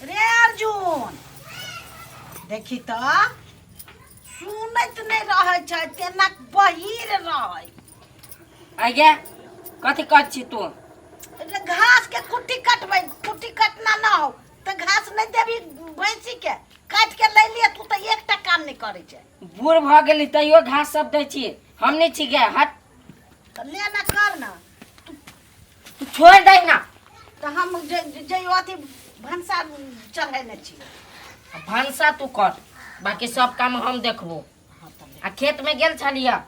रे अर्जुन, देखी तऽ सुनैत नहि रहै छै, तेना बहिर रहै। आगे कथी कहै छी तू? रे घास के कुट्टी कटबै, कुट्टी कटना ना हो तऽ घास नहि देबी भैंसी के, काटि के लै लिए। तू तऽ एकटा काम नहि करै छै। बूढ़ भऽ गेली तैयो घास सब दै छी, हम नहि छी गे, हट। तऽ ले ना, कर ना। तू छोड़ दे ना। तऽ हम जे जे अथी भनसा चढ़ेने छी। भनसा तू कर, बाकी सब काम हम देखबो। हाँ तऽ ले। आ खेत में गेल छलियै?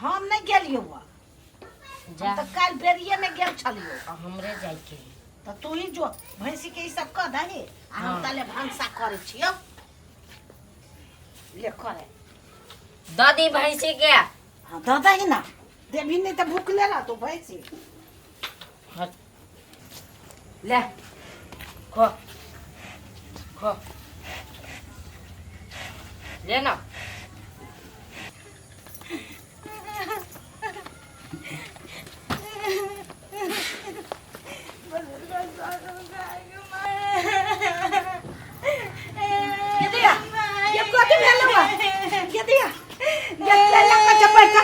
हम नहि गेलियौ हँ। जा। हम तऽ काल्हि बेरिये मे गेल छलियौ। आ हमरे जाइके है। तऽ तू ही जो भैंसी के ई सब कऽ दही आ हम हाँ। ताले भनसा करै छियौ, ले करे। दऽ दी भैंसी के। हाँ, दऽ दही ना, देबही नहि तऽ भूखले रहतौ भैंसी। हट। ले खो खो, ले ना। ये दिया, ये कथी भेलौ हँ? ये दिया, ये ले ले कच्चा पैसा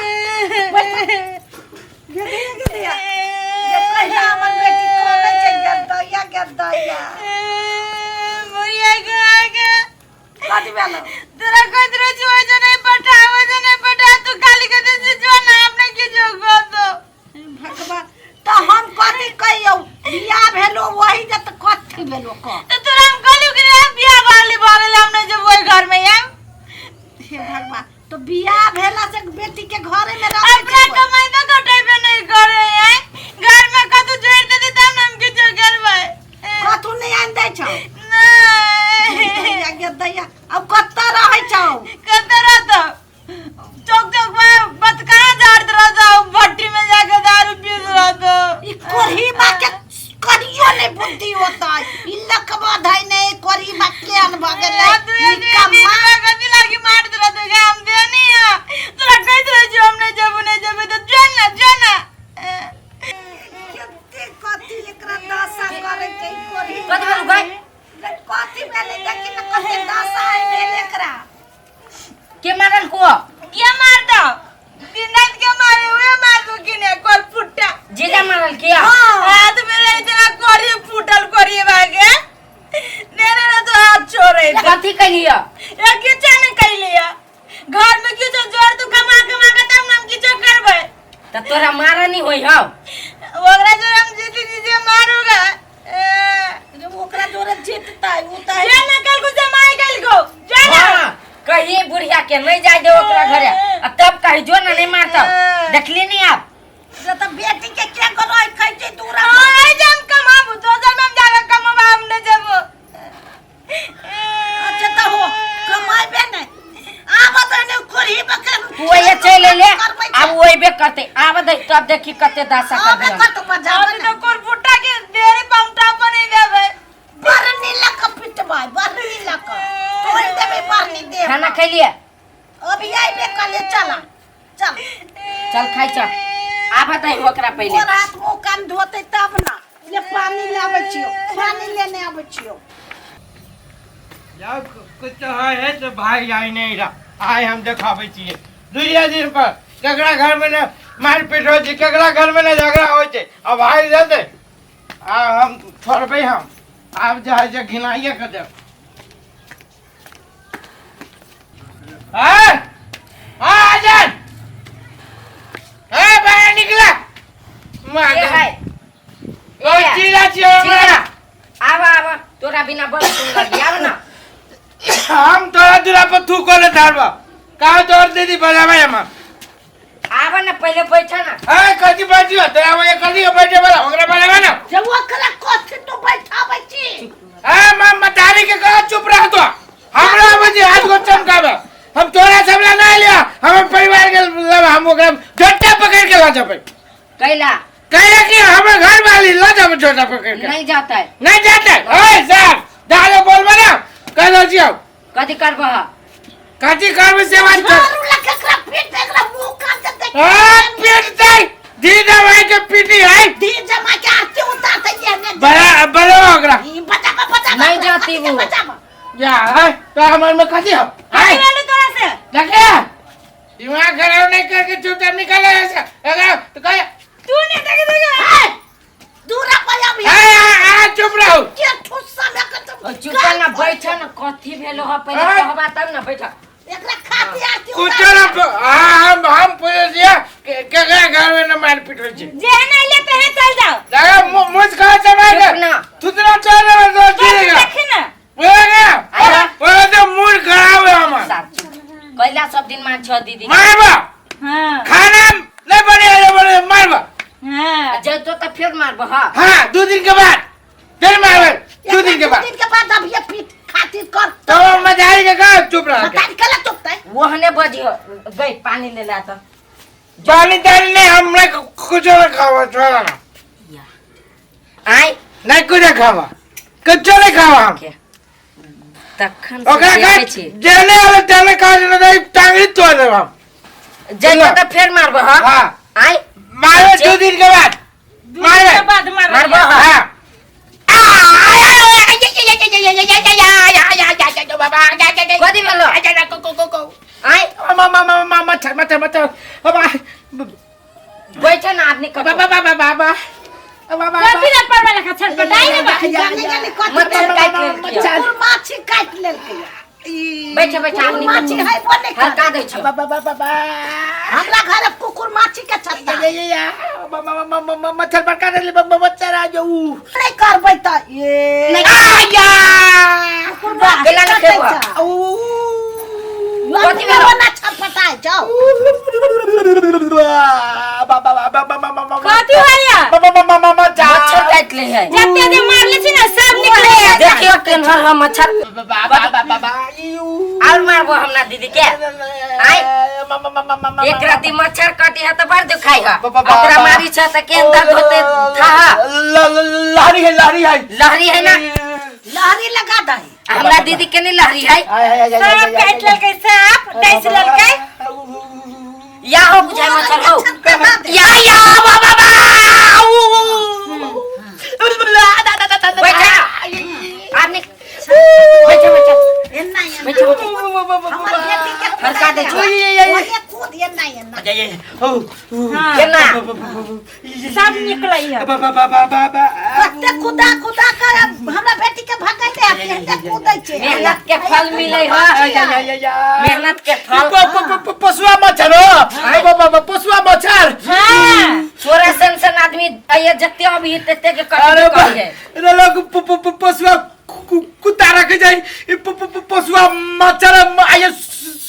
पैसा। ये दिया, ये दिया, ये कहिया हमर बेटी कनै छै, गे दैया, गे दैया। बुढ़िया के आगे कथी भेलौ? तोरा कहैत रहै छी ओहि जे नहि पठा, ओहि जे नहि पठा, तू खाली कहैत छी जो ना, हम नहि किछो कहतौ। भगवान, तऽ हम कथी कहियौ? बियाह भेलो वही जे तऽ कथी भेलो कह? तऽ तोरा हम कहलियौ कि रे बियाह भऽ गेलै, भऽ गेलै, हम नहि जेबो ओहि घर में आब। हे भगवान, तो बियाह भेला से बेटी के घरे में रखे अपना के कमाई तो घटेबे नहीं करे है, घर में कतौ जोड़ देती तब ना हम किछो करबै। कथू नहीं आनि दै छौ? नहीं। दैया गे दैया, अब कतऽ रहै छौ? कतऽ रहतौ? चौक चौक में बतका झाड़त रहतौ, भट्टी में जाके दारू पीत रहतौ। ई कोढ़ी बा के कहियो नहीं बुद्धि होता, ई लकवा धै नहीं, कोढ़ी बा केहन भऽ गेलै। आ तू एक निकम्मा। कथी लागी मारत रहतौ गे? हम देनी है, तोरा कहैत रहै छियौ हम नहीं जेबो, नहीं जेबो, तऽ जो ना, जो ना। कते कथी एकरा दशा करै छै ई कोढ़ी। कथी भेलौ गै? कथी भेलै देखी ने, कते दशा आबि गेल एकरा। के मारल को? के मार दो? दिन रात के मारे हुए, मार दो कि ने कोल फुट्टा। जीजा मारल किया? हाथ में रहे इतना कोरी फूटल कोरी भागे मेरे ना तो हाथ छोड़े। कथी कहिया? या किछो नहीं कैलिया, घर में किछो जोर तू कमा कमा के तब हम किछो करबै। त तोरा मारा नहीं होई हौ? ओकरा जोर हम जीती जीते मारूगा। रे ओकरा जोरे जीततै उ तऽ। जे ना कल को जमाई गइल को जा ना। हाँ, कही बुढ़िया के नहीं जाय दे ओकरा घरे आ तब कही जो ना नहीं मारता, देखली नहीं आप? रे तऽ बेटी के के गरई खाइ छै दूरा? हाँ, आई जे हम कमाबू, दोसर में हम जाके कमाबू, हम नहीं जेबो। अच्छा तऽ हो कमाइबे नहि, आबत ने कोढ़ी बकरे। तू ये चल ले। करबै छै। अब ओइबे करते, आब दे तब देखी कते दासा कर आबे दिया। कतौ बजाबे। अभी तो कुरफुटा के देरी पमटा पर नहीं देबे। बरनी लऽ कऽ पिटबै, बरनी लऽ कऽ तोड़ि देबै बरनी दे। खाना खैलिए? अभी आइबे कले, चल चल। चल खाइ चल, आब दे ओकरा पहिले। गोर हाथ मुँह कान धोतै तब ना। ले पानी ले आबै छियौ, पानी लेने आबै छियौ। जब कुछ है तो भाई आई नहीं रहा, आइ हम देखाबै छियै दुइये दिन पर केकरा घर में ने मारपीट होइ छै, केकरा घर में ने झगड़ा होइ छै। आ भाई जेतै आ हम छोड़बै, हम आब जे हइ से घिनाइए के देब। हाँ हाँ, आजन हाँ, बाहर निकला। के है? ओ चिल्ला छियै हमरा। चिल्ला। आवा आवा, तोरा बिना बड़ सुंदर आव ना। हम तोरा दूरा पर थूको ले धारबा कहा, तोर दीदी बजाबै हम। आवा ना, पहले बैठा ना। ए कथी बैठियो तोरा? हम कथी के बैठे वाला? ओकरा बजाबै ना। जे ओकरा कथी तू बैठाबै छी? ए मां मतारी के कहा चुप रह तो, हमरा आबै छै हाथ को चमकाबे। हम तोरा सब ला नहीं लिया, हमर परिवार के लब, हम ओकरा झोटा पकड़ के ला जेबै। कैला? कैला कि हमर घर वाली ला जेबै झोटा पकड़ के। नहीं जाता है। नहीं जाते। ओए सर दादा बोलबे ना, कह दो छियो। कथी करबह? कथी करबै से बात कर। झाड़ू लऽ के एकरा पीट, एकरा मुँह कान देतै। आ पीट दे, दी दवाई के पीटी है। धी जमा के आरती उतारतै ये ने। बड़ा बड़ा ओकरा। ई बजा बजा। नहीं। रहती वो या है तो हमर में कथी हो कथी भेलौ तोरा से देखे दिमाग खराब नहीं करके चुपचाप निकल ऐसा अगर तो कहे तू नहीं देखे देखे दूर पर अभी आ आ चुप रहो के ठुस्सा में के तुम चुप ना बैठ ना कथी भेलो ह पहिले कहबा तब ना बैठ एकरा खाती आती कुछ ना हम हम पूछे छियै केकरा घर में न मारपीट होइ छै जे नहीं लेते हैं चल जाओ दादा मुझ कहा चबाए चुप ना। तुतना चल रहा तो तू जीएगा देखी ना बोलेगा बोले तो मूड खराब है हमारा कैला सब दिन मान छ दीदी मारबा हाँ खाना नहीं बनेगा बोले मारबा हाँ जैतो त फेर मारब हां हाँ 2 दिन के बाद फिर मारबा 2 दिन के बाद 2 दिन के बाद अब ये पीट खातिर कर तो मजारी के का चुप रह बता निकल चुप है ओहने बजियो गई पानी ले ला त पानी दानी नहीं हम नहीं कुछ नहीं खावा छोड़ा ना आय नहीं कुछ नहीं खावा कुछ नहीं खावा हम के तखन से ओकरा देखै का छी जेने आवे तेने का नहीं टांगी तोड़ देब हम जैतो त फेर मारब हां हाँ आय मारबे 2 दिन के बाद 2 दिन के मारबे बाद मारब मारबो हाँ हाँ कथी भेलो आय मच्छर मच्छर मच्छर बैठ ना आदमी कटो कथी रे परवा लेखा छटपटाई रे बा जाने जाने कथी मच्छर काटि लेलकै कुकुर माछी काटि लेलकै बैठ बैठ आदमी माछी है बोले हल्का दै छौ हमरा घर कुकुर माछी के छत्ता मच्छर बड़का मच्छर आ जाऊ नहीं करबै त ये नहीं कुकुर माछी केला नहीं काटै खेबो। छौ। कथी भेलो? ना छटपटाइ छौ कथी होइया मच्छर काटि ले है जते जे मारले छी ना सब निकले देखियो केनहर हम मच्छर और मारबो हमरा दीदी के आय एक राती मच्छर कटी है त बड़ दुखाई है ओकरा मारी छ त केन दर्द होते था लहरी है लहरी है लहरी है ना लहरी लगा दही हमरा दीदी के नहीं लहरी है सांप काटि लेलकै सांप डसि लेलकै या हो बुझाय मच्छर हो छटपटा दे। या या बाबा बा बैठा आदमी बैठा बैठा एना एना बैठा बैठा हमर बेटी के हरका दै छौ। ओहे कूद एना एना केना सब निकलै है कते कुदा कुदा कर हमरा बेटी के भगै दे केहते कूदै छै मेहनत के फल मिलै है मेहनत के फल पशुआ मच्छर हो पशुआ मच्छर हाँ तोरा सन सन आदमी आइए जते अभी तते के अरे कटबे करी है रे लोग पशुआ कुत्ता रखे जाए पशुआ मच्छर आइए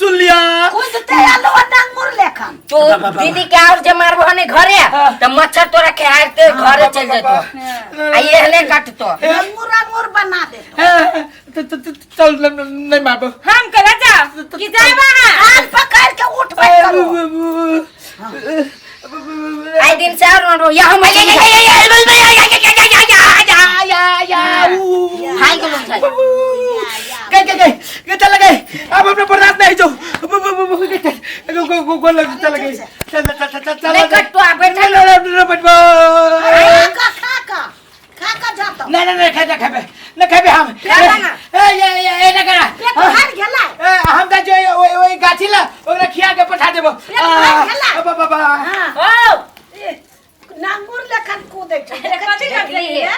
सुन लिया कूदते आलू डंगुर लेखन तो दीदी के और जे मारबो हने घरे त मच्छर तोरा के हारते घरे चल जेतो आ एहने काटतो अंगूर अंगूर बना दे चल नहीं मारबो हम कला जाओ कि जाए वहाँ कान पकड़ के उठ बैठ करो आई दिन से और मारबो या हम हाय गेलो छै गए गए गए गए चल गए अब अपने बर्दाश्त नहीं जो चल गए चल चल चल चल चल नहीं कटतो आ बैठा नहीं खा का खा का खा का जातो नहीं नहीं खाबे खाबे नहीं खाबे हम खाबे ना। ए ए ए ए ना करा पेट भर गेलै ए हम त जो ओइ ओइ गाछी ला ओकरा खिया के पठा देबो पेट भर गेलै। बाबा बाबा हां ओ नांगुर लेखन कूदै छै कथी देखली है?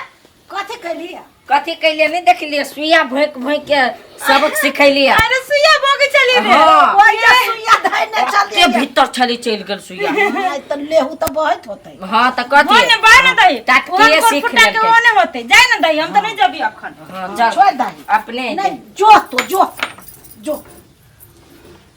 कथी कैलियै कथी कैलिए नहीं देखलिए सुइया भोंक भोंक के सबक सिखैलिए अरे सुइया भोगे चली रे हाँ। ओइ जे सुइया धैने के चलिए भीतर छली चलि गेल सुइया तऽ लेहू तऽ बहैत होतै हाँ तऽ कथी ओने बा ना दही टाटकिए ओहन सीख फुटा के लेलकै। ओने होते जाए ना दही हम तो नहीं जबी अखन हाँ, चल छोड़ दही अपने नहीं जो तो जो जो